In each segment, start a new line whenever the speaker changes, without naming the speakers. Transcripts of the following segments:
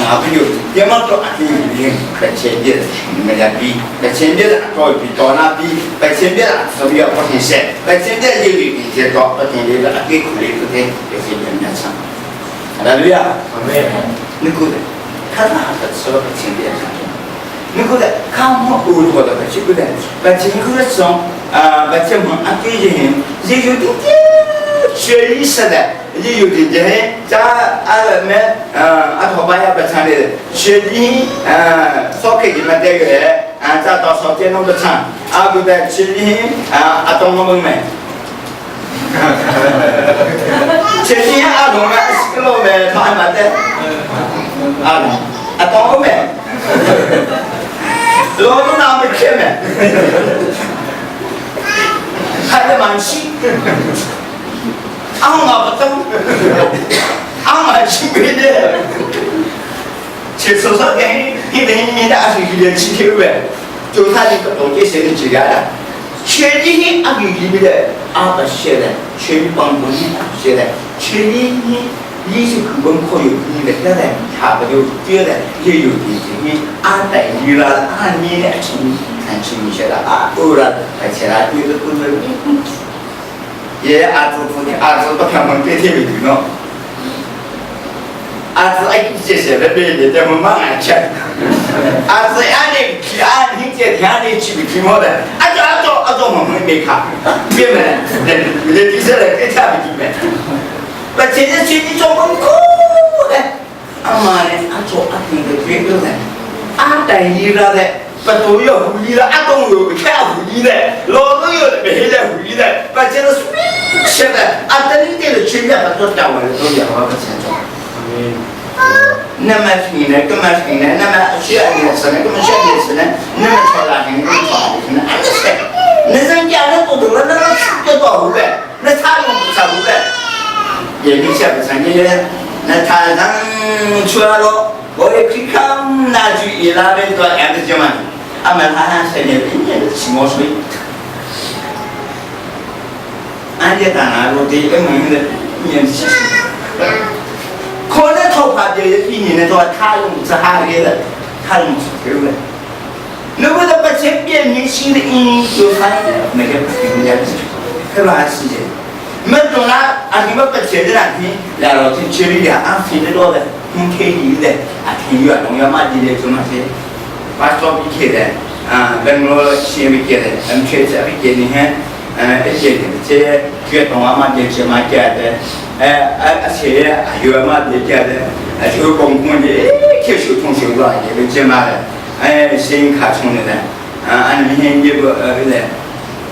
Anga biyu yama to ati ni bache dia me ya bi bache dia to bi to na bi bache dia so bi ko tin se bache dia ye bi bi je to to tin le ati ku le ku te bache dia nya cha 할렐루야.
아멘.
누구래? 카나 하다 bache dia 누구래? 카모 우르고다 bache 그래. bache 그래서 아 bache 뭐 ati je je yo ti 学意识的，也有的人在阿们阿头巴也不唱的，学的少开你们这个人，啊在到少见弄个唱，阿不在学的啊阿东我们们，学的阿东们是个老们他还没得，阿东阿东我们，老东那没开门，还得蛮气。阿妈不懂，阿妈去别的，去厕所间，一天一大水一七天呗，就他这个东西写的几个的，全的阿给里面的阿不写的，全帮助你写的，全的你你是根本可以你的的，他不就对的，也有的你阿带你了，阿你的亲看清写的阿欧了，而且他有的不能。也阿子不阿子不看门别天没听喏，阿子哎这些的别的咱们忙安全，阿子阿你去阿你这天你去不去么的，阿做阿做阿做门门没卡，别门，那那第三来别听不进门，把现在去你做门口的，阿妈呢阿做阿听个别个的，阿带伊拉的。不都要护理了，阿东有看护理的，老东有没来护理的，把这个现在阿等你的全面把做单位的都要我不清楚。那么听呢，干嘛听呢？那么学点什么？干嘛学点什么？那么吵大听，那么吵大听呢？那是，那人家那多多了，那那就到后来，那他用不差后来，也没想不成的，那他让出来了，我也去看那就伊拉边做样子就嘛。阿们他还生年一年的起毛水，俺家大拿落的一门的年纪，可能头发的一年的多，他用是哈的，他用是对的。如果他把钱变年轻的因就发那个人家是吧？时间，没懂啦，啊你们把钱的那天，然后听这里啊，听得多的，听开你的，啊听越重要嘛，的怎么些？把装备起来，啊，等我先没给的，嗯，确实没给你看，嗯，一些这这动画嘛，这些嘛给的，哎，而且还有嘛这给的，哎，就公共的，开手通手了，也没接嘛的，哎，信用卡充的呢，啊，俺明天也不的，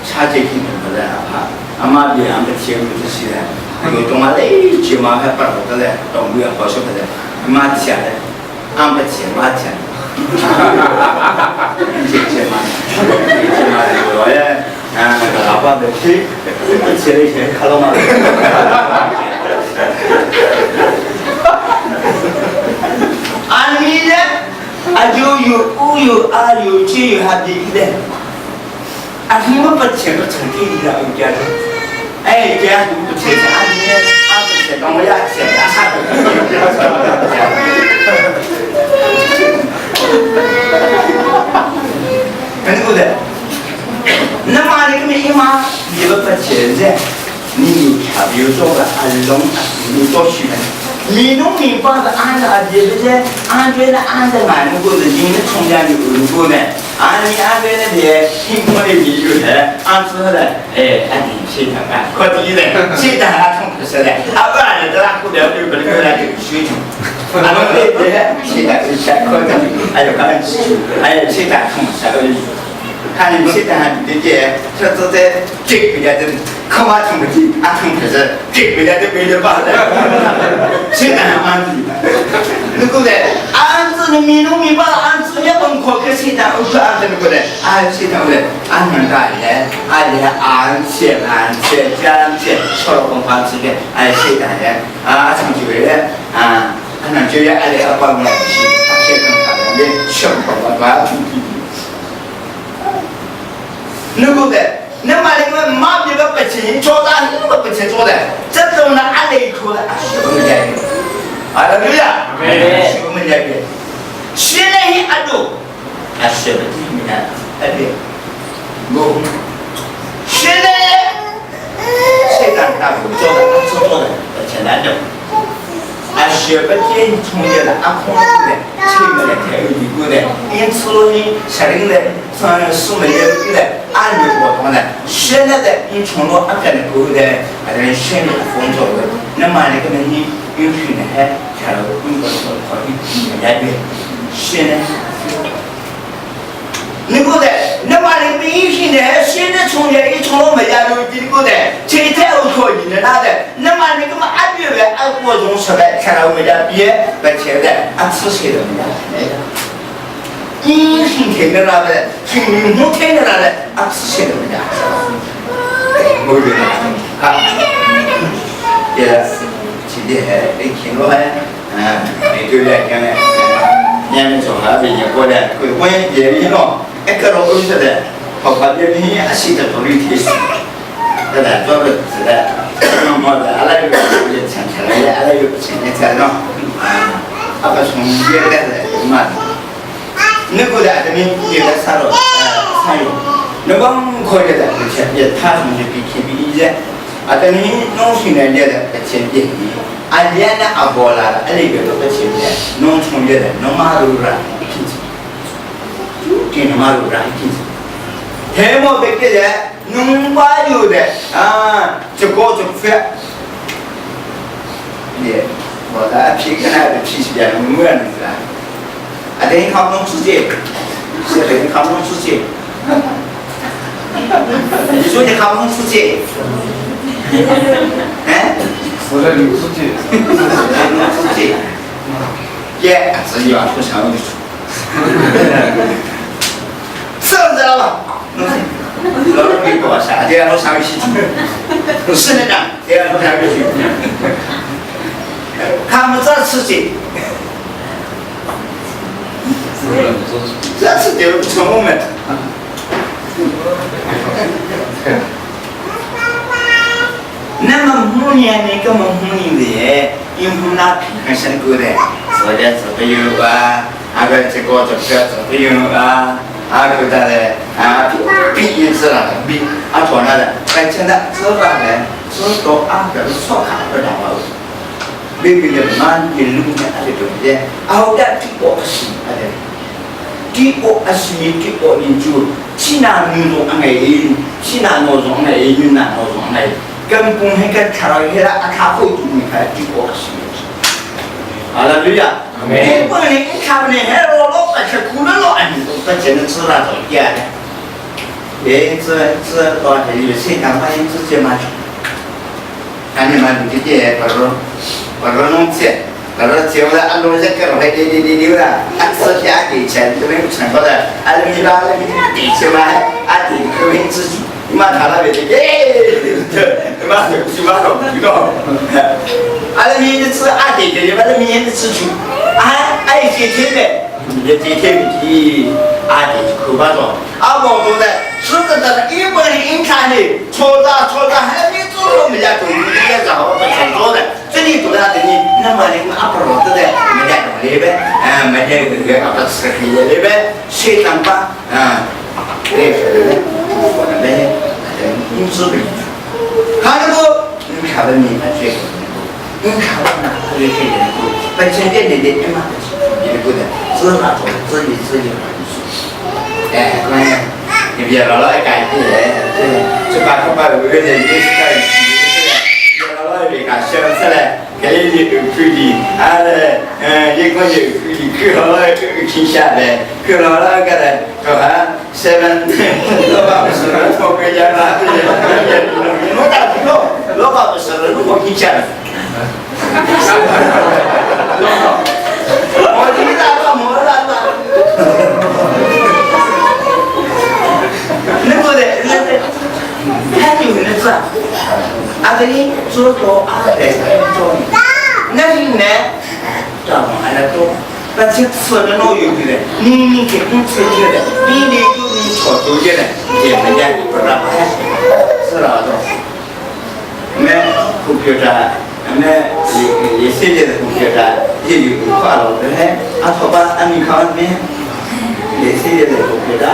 差这钱的不的啊，阿妈的俺们钱不这些的，有动画嘞，起码还不好的嘞，动物好什么的，妈钱的，俺不钱妈钱。谢谢嘛，谢谢嘛，我也啊，老爸的去，切了钱卡了嘛。啊你呢？啊就有乌有啊有这有哈的的，啊你们不钱不成天的了，家的，哎家不钱啊你啊不钱当我要钱啊。跟着的，那么你个一妈，你不钱噻？你有卡有做个阿龙，你做许的，你农民帮着按着阿姐这些，按觉得按着俺们过的，你们从家就过呢，按你按觉得的，听过的你有的，按之后的，哎，按你现在办，快点的，现在还从不是的，啊不然的，咱过了就不能过来就水穷。啊，对对，现在是下课的，哎呦，看，哎，现在从啥个？看你现在还对对，这这在这个家的可嘛听不见，啊听不是这个家的没得办的，现在还蛮子，你过来，俺子你明农明白，俺子也本科可现在我说俺子你过来，俺现在我来，俺们大爷，俺爷俺切俺切讲切，说了文化这个，哎现在的啊成就的啊。那就要阿来阿帮我去，阿先跟他们小宝宝把那个的，那么那个妈咪个不钱，做啥你个不钱做的，这种呢阿来一口的阿小的，阿对呀，没来的，现在一阿都，阿什么地面阿对，我现在谁敢大不做的，做做的，钱难挣。阿什么天从业的，阿空的，前面的太有一个的，因此呢，下令的，上苏梅的，阿牛活动的，现在的你从罗阿干的过的，阿人现在工作的，那么那个呢，允许呢还开了英国说考虑人家的，现在。你过的，那么你必须呢？现在从前一从我们家都经过的，这太有可以的那的，那么你干嘛按月呗按各种失败，看到我们家别把钱的按吃谁的我们家来的，阴性天的那的，挺红天的那的，按吃谁的我们家，没有的，啊，也，今天还听了还，嗯，每个月讲的，年龄从还没过来，我也也弄。一个老东西的，好吧，别人也是个独立体系，对吧？做个是的，么的，阿拉有也请起来，阿拉有请的在喏，阿个从原来的嘛，那个的阿们也在啥了？参与，那个可以的，而且也他从就比前比以前，啊，等于农村的也的前比，啊，连的阿波拉的，阿那个都不前的，农村的农马路了，一起。给妈路上一起，黑毛的给人农把有的啊，这个就快。你我的皮跟那个皮是两个样子啊，啊，等于考不出去，是等于考不出去。你说你考不出去？哎，
我在刘书记，
刘书记，耶，自己往出想就出。是不知道吧？老师没搞啥，这样我上去，是那个，这样我上去。他们这次的，这次就成功了。那么五年那个么五年的，因为那平衡生过的，所以这个有啊，那个这个这个这个有啊。啊，个的嘞，啊，比一次了，比啊错了的，哎，现在这个嘞，这个啊，这个错卡不了，每个人嘛，一路呢，啊，就对不对？啊，我的这个是啊的，这个啊是你这个研究，其他民族啊爱，其他民族爱，云南民族爱，根本那个查了一下，啊，他会做你看这个是。好了，对呀。你不能看不呢，还老老不吃苦了老，不只能吃那种点的。哎，这这到这有谁敢把你自己嘛去？看你们这些，把这把这弄起，把这结了，俺弄些个还得得得得了，俺吃下给钱都没有成过的，俺你把那个给钱嘛，俺得可以自己，你妈他那边的，哎，你妈你妈老知道，俺明天吃俺得给，把这明天吃去。啊，爱几天的，你几天的，啊，你可巴着，啊，我说的，是的，的，一本银卡的，错的错的，还没做我们家都应该找我们全做的，这里多大的你，那么你们阿婆老的，没家懂的呗，啊，没家这个阿婆吃黑的呗，谁当吧，啊，对对，我的呗，你知不？他那个，你看到你看这个。你看我哪个黑人过？把前面的的嘛，你过的，只拿着自己自己玩去。哎，关键你别老老爱干的，对，这把他把个人也是干，别老老别干，想出来，给你有距离，啊嘞，嗯，一个有距离，去好了停下来，去好了个嘞，就还三分，老板不是老国家嘛，我打听了，老板不是如果停下来。我听到了，我来了。那个的，那个，他就那是，阿个你做多阿来做，那你呢？找我来做，但是吃的老有的，你你给你吃去的，你你就你炒多些的，也没见不让，是老多，没股票在。那也也现在的同学噻，也有快乐的嘞，啊，好吧，啊，你看没？也现在的同学噻，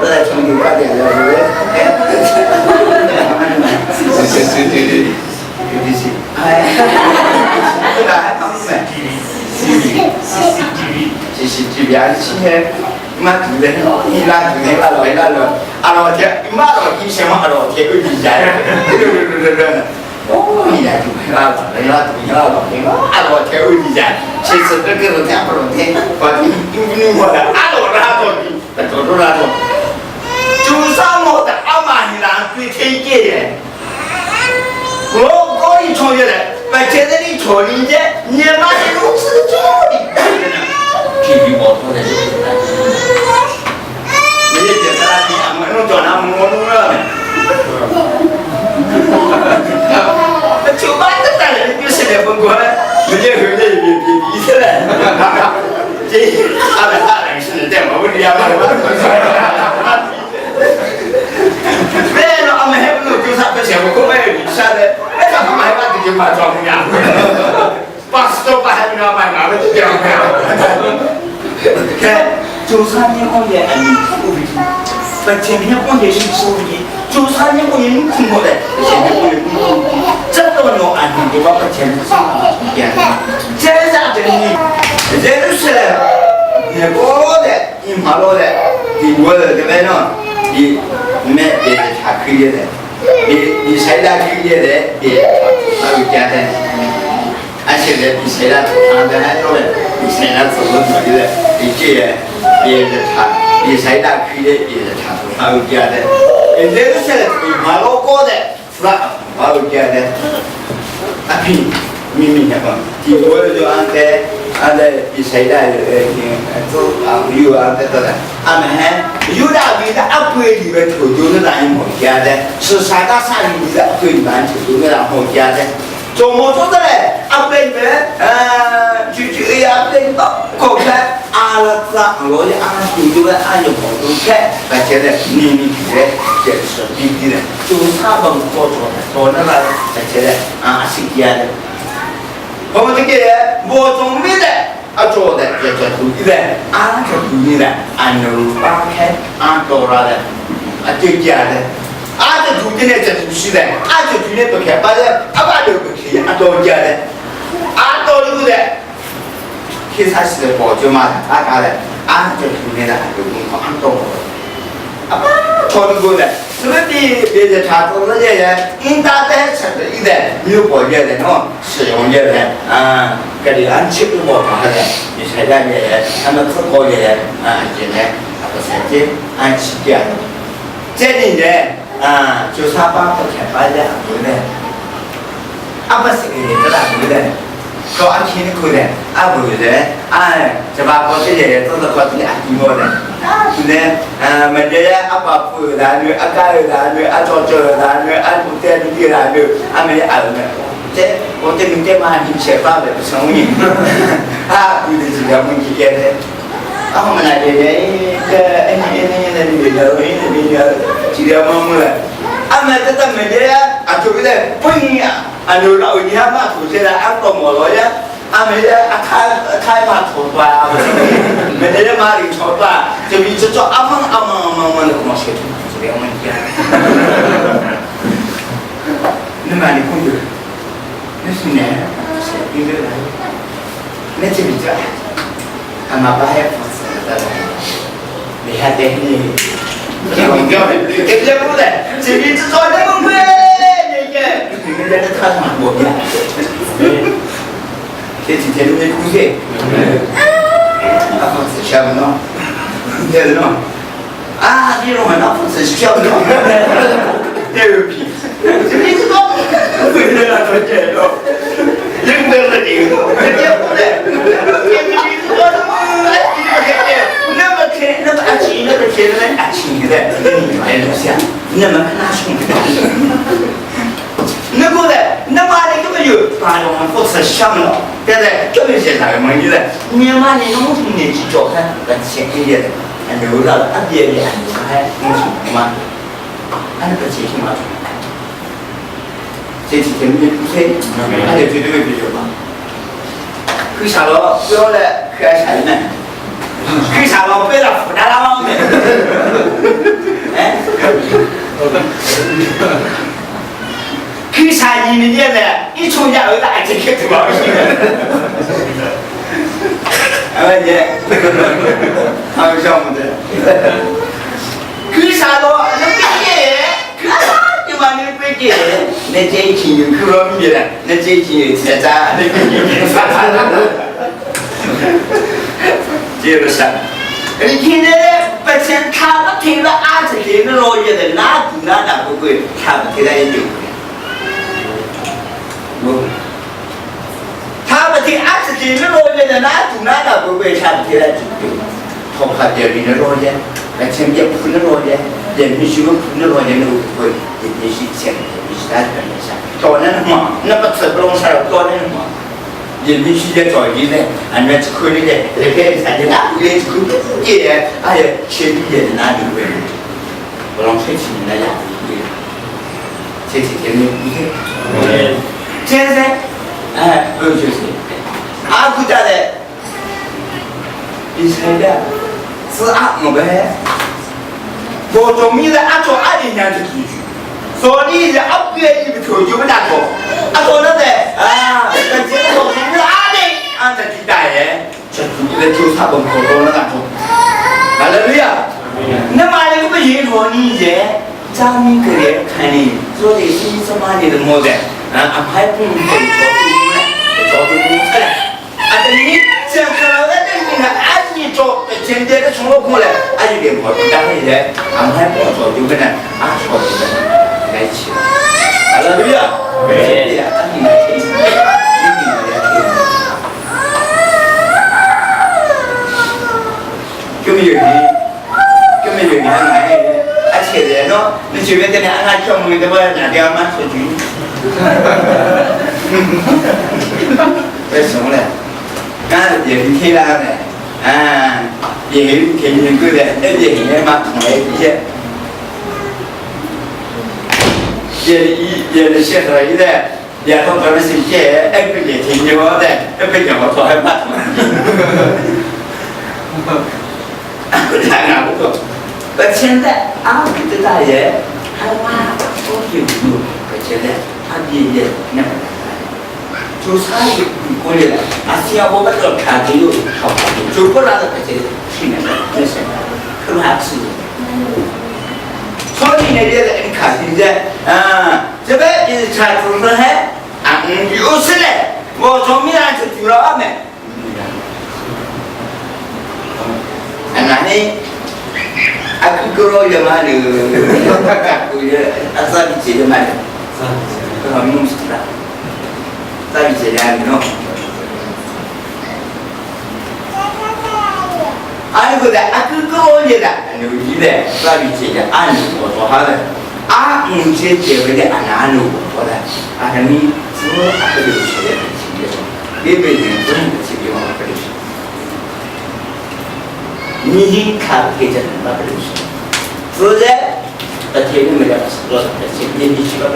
都在重庆发点了，是不是？
CCTV
UDC，哎，这个还他们
CCTV CCTV
CCTV 啊，今天妈主任，你拉主任拉老拉老，阿老铁，妈老铁什么阿老铁个比赛，对对对对对。哦，你来就拉老拉主任拉老铁，阿老铁个比赛，其实这个是讲不老铁，把你你我的阿老拉到你，走走拉到，就上我的阿妈你让对天界的。我可以穿越来，把现在的穿你的，你妈的如此做的，具体我说的就是。你也觉得你俺们弄转那么弄了，那酒吧这当然就是来分过来，人家回来别别别起来，这阿们大人是在我们家嘛。没了，俺们还不能就啥不行，我买啥的，哎，他买把自己买装呀，80多把还没有买，哪个就掉了。看，93年过年，你哭不把前天过年是收的，93年过年你哭过的，前天过年哭，这都侬安定的把钱是点，这啥的你，这就是你过的，你马路的，你我的对不对？你你们别查可以的，你你谁来可以的，别查有简单。俺现在比谁来长的还多嘞，比谁来走路走的，比这别人查，比谁来可以的，别人查还有简单。现在都现在比马路高的，是吧？还有简单。啊比明明那个，第我就按在按在比谁来呃走啊有啊在这的，俺们还有的为的阿贵里面头就是让人好家的，是啥个啥里的阿贵里面头就是让好家的。怎么做的嘞？阿贵里面就就哎呀，阿贵到高开阿拉子我的阿舅舅的阿有好多开，而且呢，你你觉得这是弟弟的，就他们做做的，做那个而且呢，啊是这样的。我们这个我准备的啊做的也做土地的，啊做土地的，啊牛八开啊多了的，啊就这样的。啊这土地呢这土地的，啊这土地不开，把这阿爸都不开，啊多家的，啊多路的，开啥是的保酒嘛，阿家的，啊这土地呢有工矿啊多，阿爸多路的，什么比别的差多了些人，应当在吃的一代没有保健的喏，使用的啊，这里俺吃不饱的，你参加的他们自高的啊，现在他不参加，俺吃的，这里呢。啊，就他爸不开发的回来，阿不是给这啦回来，搞阿天的回来，阿不回来，啊，这把搞这些都是搞这阿弟我的，对啊，没得阿爸不男女，阿家有男女，阿早早有男女，阿不在女男女，阿没阿没，这我这明天嘛，你吃饭的不成人，啊，有的是两问题的。啊，我们来这这哎哎哎哎，你别你别几条毛毛了。啊，没这这没的啊，就个不一样，啊，牛老你还嘛土现在啊，多摩罗呀，啊没的啊开开嘛土砖啊，没得嘛里草砖，就一直做阿蒙阿蒙阿蒙阿蒙的东西，这个问题。你买的工具，那是呢，是一个人，那就比较。阿妈把还不是的，你还得你，给别不的，这边只做那么贵，你个，你在这看什么？我这几天你估计，阿不是笑不弄，对不弄？啊，你弄那不是笑不弄，对不起，这边只做，回来了，这个，应该是这个，这不的，这边只做什么？那么开，那么阿青，那么开，那么阿青的，你来录像，那么那兄弟，那个的，那么你根本就把我们不吃香了，对不对？根本是啥个问题的？你妈你农村年纪叫看，那钱一点的，留了阿爹的，还农村嘛，俺那个钱嘛。这几天你不听，那就绝对会比较吧。去啥了？不要来去啥呢？去啥了？背了负担了吗？哎，去啥你的呢？一出家后大家去多高兴。哎你，还有项目的，去啥了？那别去啥地方？你别去，那这一天又去了米了，那这一天又吃啥？那个又吃啥？接着说，你听的不听，他不听了，阿子听的老爷的，哪哪哪不会，他不听他也就。他不听阿子听的老爷的，哪哪哪不会，他不听他就对。他怕别人的老爷，那前面不能老爷，人必须不能老爷，那不会，也必须钱，必须他的啥？到那嘛，那不吃不拢啥，到那嘛。人民世界早期呢，俺们去看那个，那个啥的，那个去看不见，哎呀，前面的哪里会？不让吹起来呀，这几天你不是？现在，哎，不就是，阿古家的，以前的，是阿我们，我中意的阿做阿里娘的几句。所以是阿不愿意头就不打过，阿做那的啊，那结果是阿的，阿在去打人，这你的头差不多多了那种，来了没有？那么那个不银行你人，咱们个人看你做的是什么你的么子？啊，阿还不能做做做工出来，啊，等你这样看了，那你看阿你做现在的从我过来，阿就连跑去打人，阿还不做就跟他阿说的。在一起了，好了没有？对呀，你来听，你来听。根本有人，根本有人来，而且人喏，你随便在那按他敲门，对不？拿掉吗？小军。为什么呢？俺也是听了的，啊，也是听过的，那也是嘛，同来一些。也也是写出来的，也从咱们是写，哎，不也挺牛的，哎，不讲我说害怕。太难不过，那现在阿这大爷，还哇，我有有，可现在他爷爷那个，就差一过来了，啊，只要我们这看就有好，就不让他这去那个那些，可能还吃。所以呢，这你看现在，啊，这个是查出来还，啊，有事嘞，我从米兰就住了阿妹。啊，那你，啊，个个老爷嘛就，啊，啥比姐姐嘛的，这个弄死了，啥比姐姐弄？啊，个的，啊，个个老爷的，牛逼的，啥比姐姐按我做好的，啊，五姐姐为的，啊，哪我做的，啊，你只啊个流血的，你别人不能去给我个流血。你看不见那个流血，自然不天你们两个是多少的钱，你你去不不？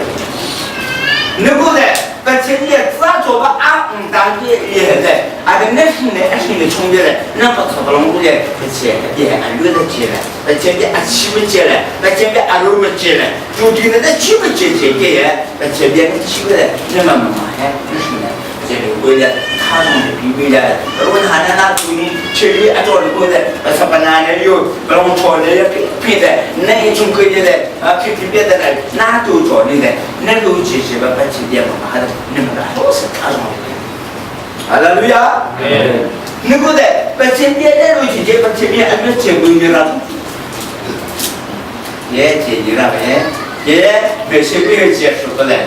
你过来。把前面自然做个阿五当地也在，阿个那是呢，那是呢，冲进来，那不出不拢过来，不钱也按月的钱了，把前面阿七不接了，把前面阿六不接了，就这个那七不接接接也，把前面那七不的，那么嘛还那是呢，这个为了他们的比为了，如果他那那主你吃的阿做的过来，把什么那那有，把我炒的也别的，那一种可以的，啊，别别别的来，那都做的的，那都这些把把前面嘛还。那么都是他说的，阿拉路亚。你过来，把前面那路去接，把前面还没接过去了。也接你了呗，也没些没有接触不来，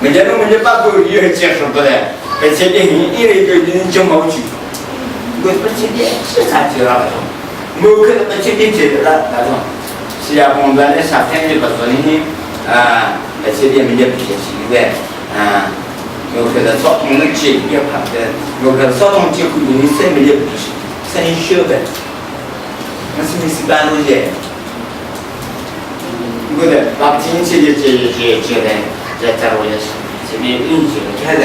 没见我们这把狗也接触不来，把前面一一个人就没去。我把前面是啥接了？没可能把前面接了那种，是呀，我们那夏天就不说你啊，把前面没接不接起来。啊，我看到早通的街也拍的，我看早通街可能生没也不是，生意小呗。那是你是办东西，我的把经济的这这这的，这这我也是。这边运气了，开的，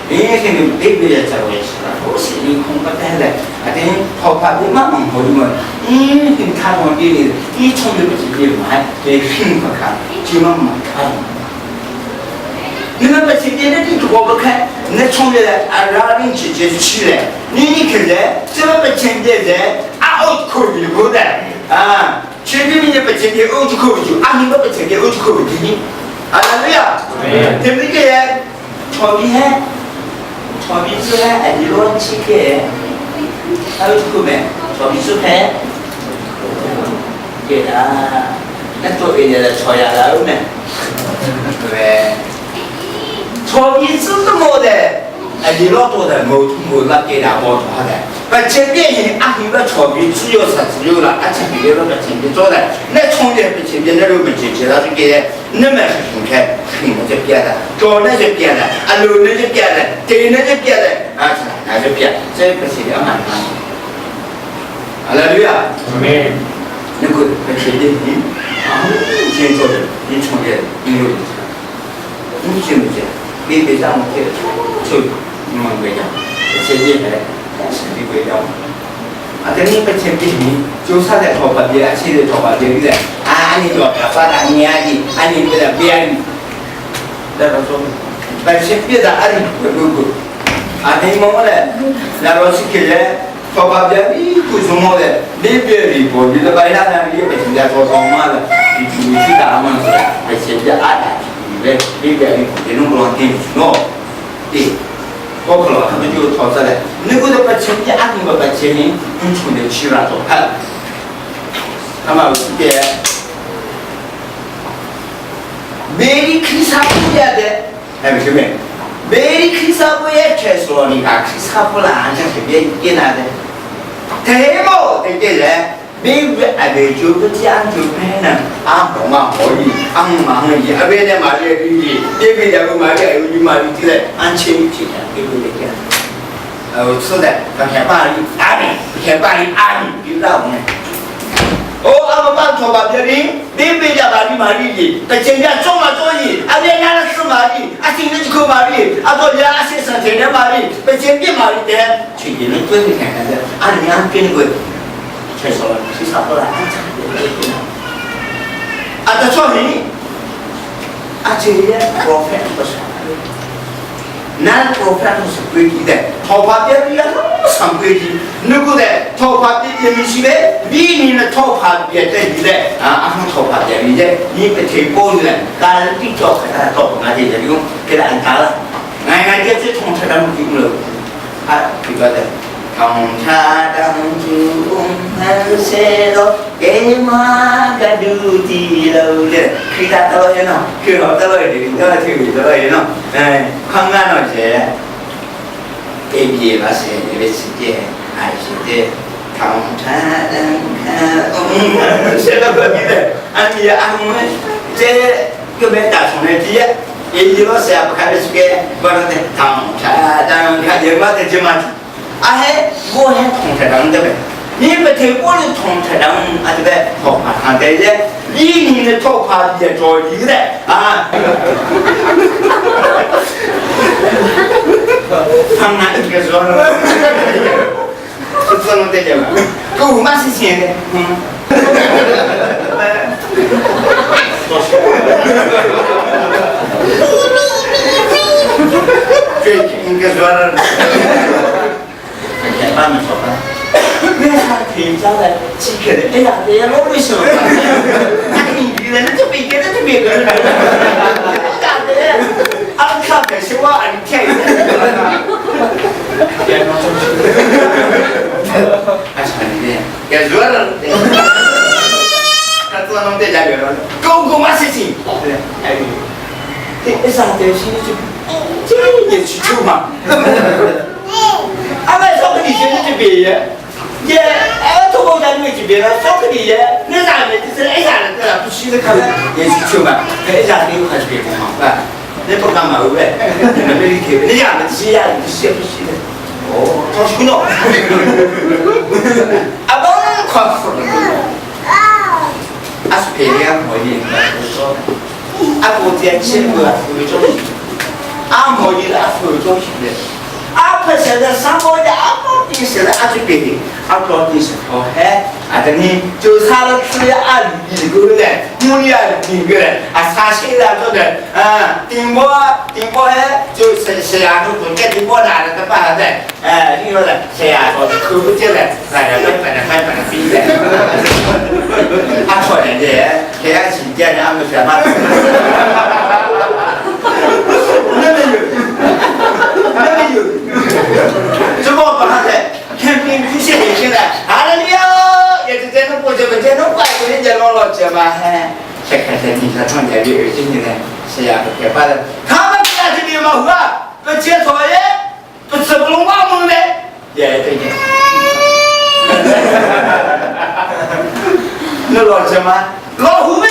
因为现在别别的在位是了，我是你空不带的，啊，等跑跑的慢慢跑的嘛，嗯，他往这里，一冲就不直接买，这幸福卡，就慢慢看。你们把今天的地过不开，那冲的来啊，让人直接去了，你看来，这么不简单的，啊，我可以过的，啊，前面你不简单，我就可以就，啊，你们不简单，我就可以你，啊，对呀，对不对？草皮还，草皮子还，你乱去开，还有这个没？草皮子还，对啊，那做一年的草芽了没？对。草皮子怎么的？哎，你老多的，没没那给两包多的。把前边人阿有个草皮只有啥只有了，阿前边那个前边做的，那从前不前边那路不前边，他就给那么是分开，分就变了，高那就变了，啊路那就变了，对那就变了，啊那就变，这不是两码事。阿拉对啊，那个不前边你啊，先做的，你从前你有，你信不信？别别让我贴，就你们国家，前边来，是你国家。啊，等你不前边你就啥在头发边，现在头发边的，啊，你说发达你啊你，啊你不在边，那个说，把前边的啊你不不不，啊你么嘞？那老师给嘞，头发边你不什么的，你别离过，你这白下来你不现在做什么的，你你去打嘛是，还现在啊。你你别你弄不拢听喏，对，包括了他们就逃出来，那个把钱一阿公把钱你出来去了做看，他们是的，每克萨不要的，还不是没，每克萨不也开说你看克萨不啦，像随便给那的，对么？对对人。每个阿伯就不讲就拍呢，阿公嘛可以，阿姆嘛可以，阿伯呢嘛也可以，那边两个嘛也有，嘛有的嘞，按千几的，对不对？是的，他先把你阿里，先把你阿里，就那我们。哦，阿们办错吧？别人，你别家把你嘛理的，他今天做嘛做的，阿别拿了是嘛的，阿今天就扣嘛的，阿昨天阿先生天天嘛的，被今天嘛的，去你们做一天看看，阿你俺跟那个。太少了，太少了，啊，这说明，啊，这个国饭不是，南国饭都是规矩的，头发边也上规矩。如果的头发边也没起来，每年的头发边在你的，啊，阿从头发边你的，你不提高的，但比较给他到俺这这用给他安打了，俺俺这这从车上用了，啊，这个的。同茶当主能写到给马个肚子楼的，可以打到了喏，可以好到了的，到了就到了喏，哎，看看那些，给别那些那个时间还是的，同茶当看，写了个你的，俺你俺们这个没打从来的，一老师也不看的是个，不能的，同茶当看也没得这么。啊嘿，我还同车长对不？你不听我的同车长啊对不？头发长的人，你的头发也着一的啊。他们一个说，是这么的嘛？狗嘛是闲的，嗯。这应该说。他们说吧，为啥平常的几个人？哎呀，哎呀，老为什么？那你人那就别个，那就别个人。咋的？俺看可是我俺天。还是很厉害，给热了。他做弄在家里了，狗狗嘛事情。对，哎，这一上电视就这也去住嘛。阿妹说给你先生就别耶，耶，哎，土狗在你这边了，说给你耶，你啥人就是哎啥人对了，不去的看也去求嘛，哎啥人还是别嘛，哎，你不干嘛喂？你们这里去，你家们吃呀，你吃不吃的？哦，装修了，阿爸快死了，阿是别个可以，阿国家吃过，有种，阿阿摩伊拉福中心的，阿婆现在上摩的阿婆的现在阿就别的，阿婆的是好嗨，阿等你就差了吃阿一个的，母女阿一个的，阿啥现在做的，啊，顶波顶波嗨，就是是啊，都不跟顶波拿了个办的，哎，你说的谁呀？说看不见的，来来来，来来来，来比的，阿错人的，谁呀？请见的阿们什么？那没有，那没有，这么把他的看病不是很现在，阿拉了，也是这种过去不这种怪过人家老老结嘛，嘿，才开始你才创建的二十年呢，是呀，不开发的，他们家这边嘛，我不接触耶，不吃不龙王蒙的，也对的。那老结吗？老虎呗，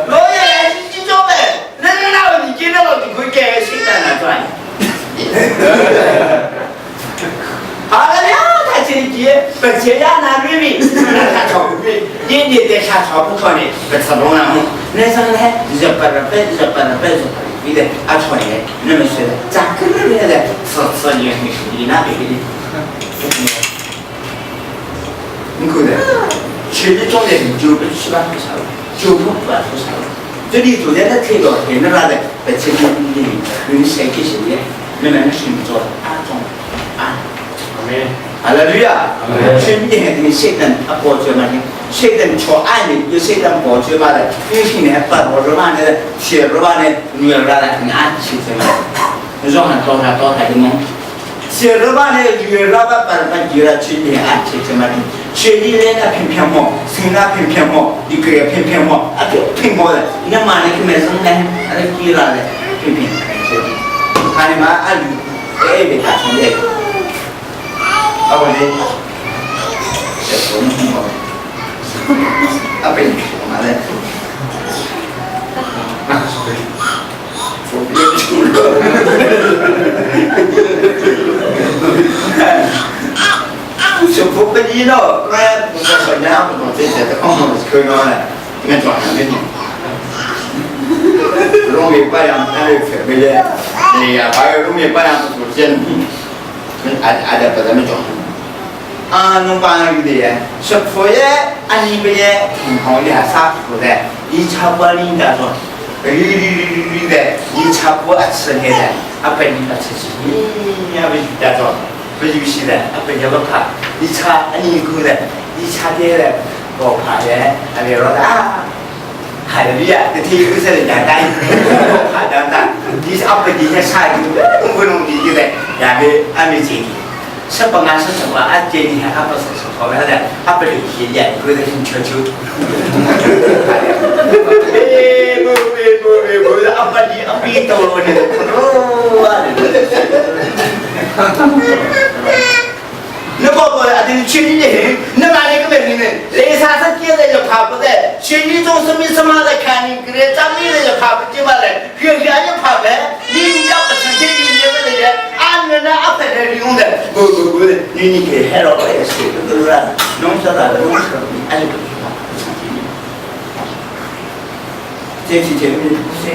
老爷来是鸡叫呗，那那那你今天老就可以改新的那转。好了呀，他这一不接呀那瑞米，那他炒不对，年年在下炒不炒呢，不吃龙那么，那上来日本日本日本日本日本的阿炒的，那么说的，咋个来的？吃吃你你那边的，你看的，吃的中的就不吃吧不少，就不不不少。这里昨天他提到现在那的，不吃的你你谁给谁的？那么那是做阿中啊。阿拉路亚，春天的谁能啊保住嘛呢？谁能敲按的，有谁能保住嘛的？有些人把我说嘛的，写着嘛的，女儿的，俺去什么？你说很多啥多啥的吗？写着嘛的，女儿把把把女儿春天俺去什么的？学历来那偏偏么，生那偏偏么，一个月偏偏么，啊就偏么的，你妈那个没生呢，啊那给了的偏偏，他你妈啊女，哎别打从的。啊，我呢，这我们红包，啊被你说嘛嘞，啊，我别出了，小婆不知道，我不是说人不懂这些，这刚好是可能嘞，你看装上面的，容易把样那个特别的，哎呀，把个容易把样不见，ada pada macam啊，侬帮有的耶，是佛耶，啊你不耶，挺好的啥苦的，你差不领导说，绿绿绿绿绿的，你差不啊吃的，啊被你吃吃，你也不叫做不游戏的，啊不要不怕，你差啊你够的，你差点的，我怕的，啊别说啊。海的呀，这天有些人家单，我怕当当，你是阿不底下差一个，弄不弄的的，也没还没解决。十八万是什么？啊，今年阿不是说好的，阿不流血的，或者是悄悄。哎，不不不不不，阿不你阿别多了，你哦啊！那宝宝啊，就是去年那哪里个问题呢？来啥子现在就怕不得，去年总是没什么来看你，给咱们的就怕不进嘛来，学校就怕呗，你家不成天你你们那些，俺们那阿婆那利用的，不不不的，你你给害了我也是，这个是弄啥的弄啥，俺就不怕不成天。这期节目不是，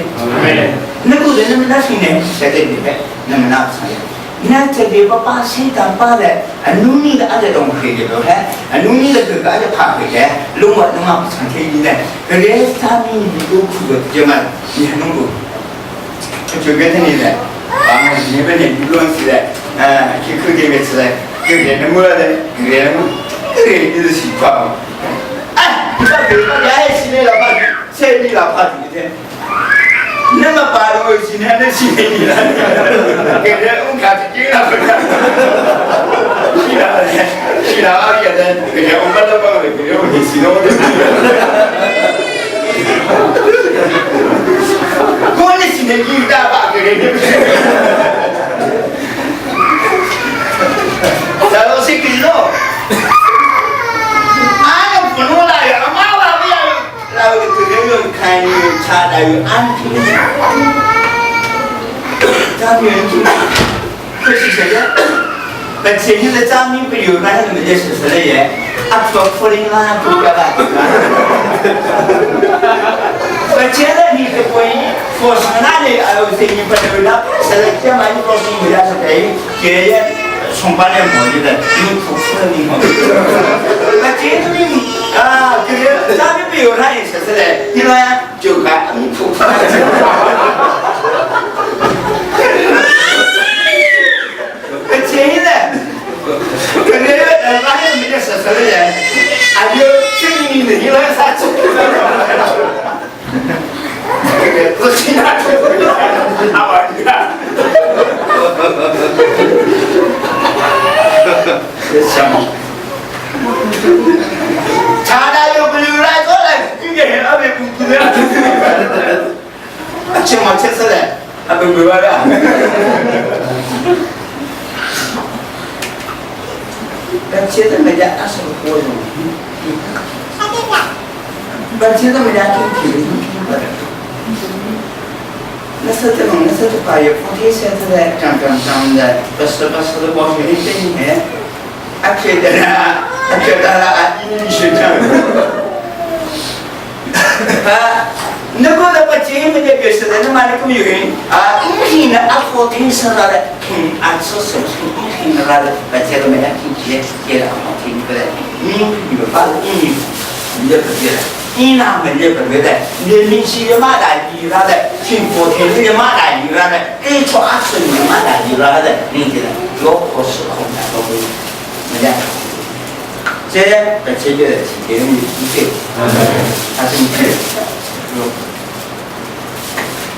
那个人那么那谁呢？现在你看，那么那啥呀？那这里把把谁当把的，啊，努力的阿在东回的了嘿，啊，努力的哥哥阿在爬回来，弄我弄啊不成天意呢，个连三米你都苦的，就嘛，你还弄不？就跟着你的，啊，你们连乱起来，啊，去口里面吃嘞，个连那么的，个连那么，个连就是习惯。哎，你把别把你爱吃的老怕，吃你老怕几天？那么把我今天的钱你了，给人我看见了不？去了，去了啊！现在给人我们都帮给人我洗了我的。我的钱你大把给人。然后谁给了？啊，不弄了呀！妈妈不要，然后这个人看你差的有安全。张明可是现在，那前天的张明不有那什么的事实了耶？啊，做福林啊，不要吧？那现在你是不我是哪里？哎呦，这你不能那现在干嘛？你告诉我家是谁？爷爷从八年过去的，你哭死了你！那这个你啊，这个咱们没有他也是是的，你说就看你哭。这个，这个哪有没得实事的人？还有这你你那啥子？这个自己拿出来，拿玩的。这什么？查他又不有来做来，应该阿没不不的。请我吃吃的，阿不不玩了。但现在没家阿什么活动？但现在没家听听听那是这种，那是这八月风天现在涨涨涨的，不是不是的，光学的挣钱，啊觉得呢，啊觉得了啊，你学长，啊，那个那个节目的就是的，那么那个有人啊，一天呢啊，好听死了的，听啊吃手听一听那个，把这个没得听起来，接了好听不对，你有发英语，你就不对了。你那门也不对的，你明显的马大伊拉的，听佛听的马大伊拉的，给出阿孙的马大伊拉的，你觉得老可是空的都会，没得。这个解决的是给你一个，还是你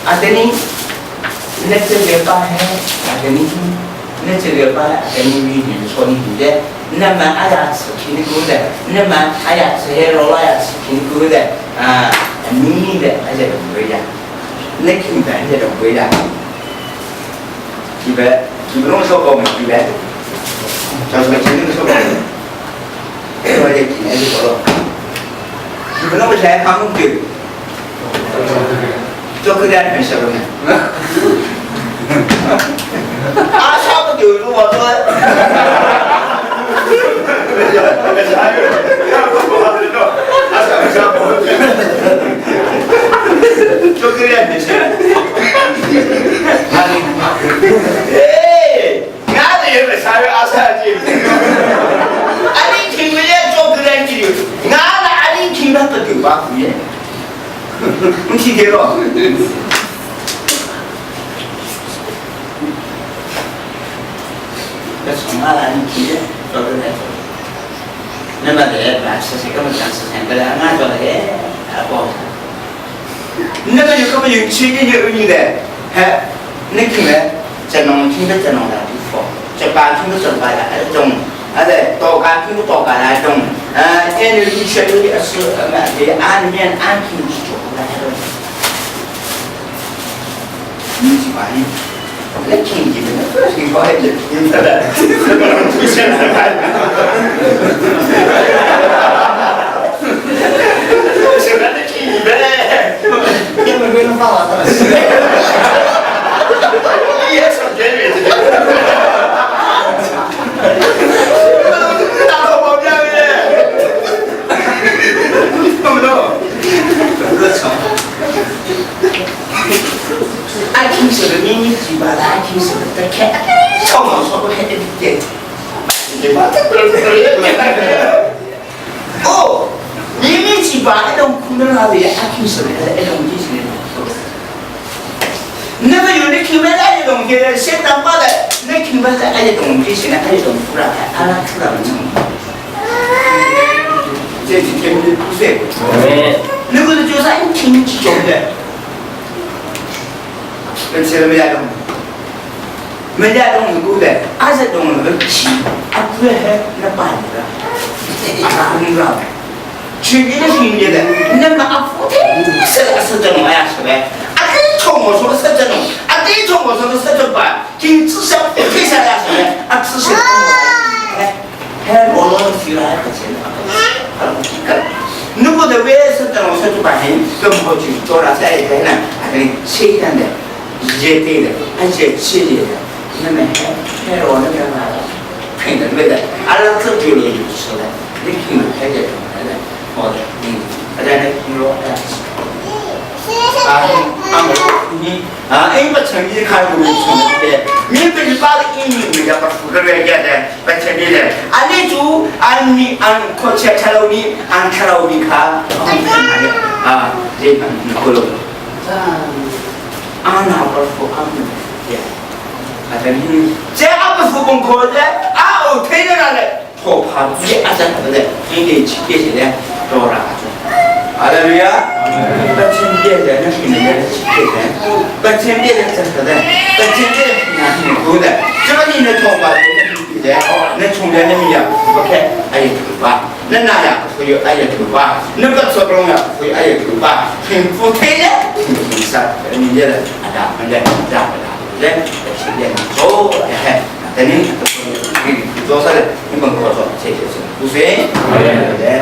啊，等你，那这个把还，啊等你，那这个把等你女说你的。那么阿呀吃苹果的，那么阿呀吃黑罗拉呀吃苹果的啊，你的而且都会呀，那听的而且都会呀。几百几百弄说过没？几百，叫什么？几弄说过没？我这几年就过了。几百弄不钱，他们就做客家很小的呢。阿差不丢我说。哎，俺这也没参与阿三的，阿你听不见做个人就，俺那阿你听了不丢吧？你听见了？这从哪来你听？做个来做。那么在办事情，根本讲事情，本来俺做的哎，不好。那个有根本有去年有你的，还那个呢？在农村的在农的地方，在搬村的在搬的，还是种，还在刀干村的刀干来种，研究一切有的是么的安面安平去做来的。你去管你，那经济的那挺高的，你得了，这个出现了。现在的经济呗，
你们为了发完了。
你也上监狱去？大头毛病的，懂不懂？这个穷。爱听什么秘密计划，爱听什么的看，小毛说不看的点。哦，秘密计划一种可能那里爱听什么一种就是。那个有的听不来的东西，现在发的那听不来的东西，现在还有种突然还阿拉突然成。这几天的不是，那个是就是一听就懂的。那现在没家懂，没家懂是够的，还是懂那个气，啊，不还那办的，啊，你知道。去年的去年的，那么阿福是是这种呀，是呗？阿跟从我说的是这种，阿跟从我说的是这吧？就至少不退下来是呗？阿至少，哎，哎，我老是来不钱的，如果在外是这种说就把人跟不去做了再一个呢，还跟谁样的，也对的，而且气的，那么还还我那个嘛，平的对的，阿拉这就了就是了，你听还在还在。好的，嗯，大家来听咯，哎，啊，啊，我你。成一看无从的，民本把的一名人家把福个人家的，把前面的，安利主安你安可切切了你安切了你卡，啊，这个可了，安那不福安的，啊，等于这阿不福功课的，啊哦推着那嘞，托怕自己阿在不的，应该去给谁的，多啦。哈利路亚！本身别人那是你的别人，本身别人怎么的？本身别人那是苦的，这个你的头发别人，那从来那么样不看，哎呀头发，那那样会有哎呀头发，那个做工呀会哎呀头发，很不推的，很不啥，你这的啊大们的大不大的，前面走，哎，等你做啥的，你们可做，谢谢，不行，对。